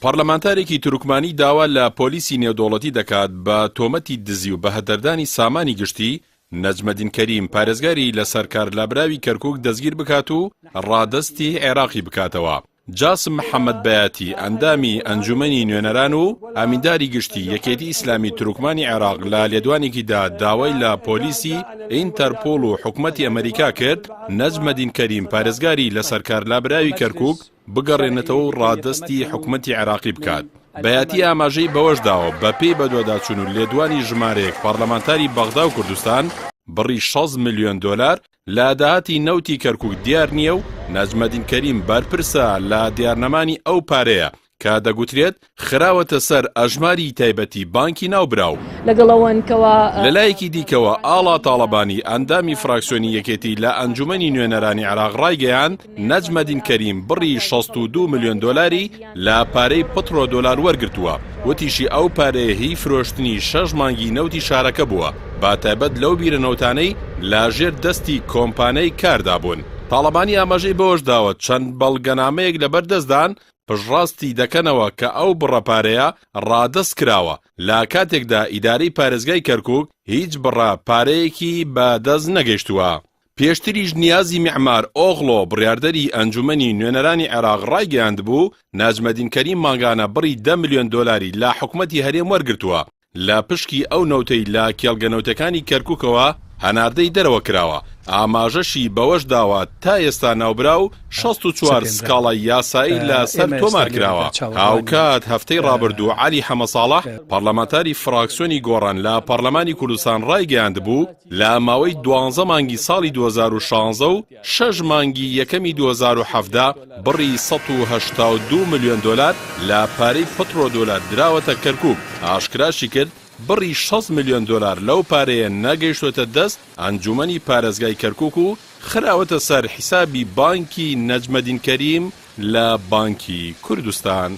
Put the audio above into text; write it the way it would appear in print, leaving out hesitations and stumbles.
پەڕلەمانتارێکی تورکمانی داوا لە پۆلیسی نێودەوڵەتی دەکات بە تۆمەتی دزی و بەهەدەردانی سامانی گشتی، نەجمەدین کەریم پارێزگاری لەسەرکارلابراوی کەرکوک دەستگیر بکات و ڕادەستی عێراقی بکاتەوە. جاسم محەمەد بەیاتی ئەندامی ئەنجومەنی نوێنەران و ئەمینداری گشتی یەکێتی ئیسلامی تورکمانی عێراق لە لێدوانێکیدا داوای لە پۆلیسی ئینتەرپۆڵ و حکومەتی ئەمەریکا کرد نەجمەدین کەریم پارێزگاری لەسەرکارلابراوی کەرکوک بگەڕێنێتەوە و ڕادەستی حکومەتی عێراقی بکات. بەیاتی ئاماژەی بەوەشداوە، بەپێی بەدواداچوون و لێدوانی ژمارەیەک پەڕلەمانتاری بەغدا و کوردستان، بڕی 60 ملیۆن دۆلار لە داهاتی نەوتی کەرکوک دیار نییە و نەجمەدین کەریم بەرپرسە لە دیارنەمانی ئەو پارەیە کە دەگوترێت خراوەتە سەر ئەژماری تایبەتی بانکی ناوبراو. لەگەڵ ئەوەن کەوا. لەلایەکی دیکەوە، ئاڵا تاڵەبانی، ئەندامی فراکسیۆنی یەکێتی لە ئەنجومەنی نوێنەرانی عێراق ڕایگەیاند، نەجمەدین کەریم بڕی 62 ملیۆن دۆلاری لە پارەی پترۆ دۆلار وەرگرتووە، وتیشی ئەو پارەیە هی فرۆشتنی شەش مانگی نەوتی شارەکە بووە، بە تایبەت لەو بیرە نەوتانەی لە ژێر دەستی کۆمپانیای کاردا بوون. تاڵەبانی ئاماژەی بەوەشداوە، چەند بەڵگەنامەیەک لەبەردەستدان پشتڕاستی دەکەنەوە کە ئەو بڕە پارەیە ڕادەست کراوە، لە کاتێکدا ئیدارەی پارێزگای کەرکوک هیچ بڕە پارەیەکی بە دەست نەگەیشتووە. پێشتریش نیازی میعمار ئۆغڵۆ بڕیاردەری ئەنجومەنی نوێنەرانی عێراق ڕایگەیاندبوو، نەجمەدین کەریم مانگانە بڕی دە ملیۆن دۆلاری لە حکومەتی هەرێم وەرگرتووە، لە پشکی ئەو نەوتەی لە کێڵگە نەوتەکانی کەرکوکەوە هەناردەی دەرەوە کراوە، ئاماژەشی بەوەش داوە تا ئێستا ناوبراو 64 سکاڵای یاسایی لە سەر تۆمار کراوە. هاوکات هەفتەی ڕابردوو عەلی حەمەساڵح پەڕلەمانتاری فراکسیۆنی گۆڕان لە پەڕلەمانی کوردستان ڕایگەیاندبوو لە ماوەی دوانزە مانگی ساڵی 2016 و شەش مانگی یەکەمی 2017 بڕی 182 ملیۆن دۆلار لە پارەی پترۆ دۆلار دراوەتە کەرکوک، ئاشکراشی کرد، بڕی 60 ملیۆن دۆلار لەو پارەیە نەگەیشتووەتە دەست ئەنجومەنی پارێزگای کەرکوک و خراوەتە سەر حیسابی بانکی نەجمەدین کەریم لە بانکی کوردستان.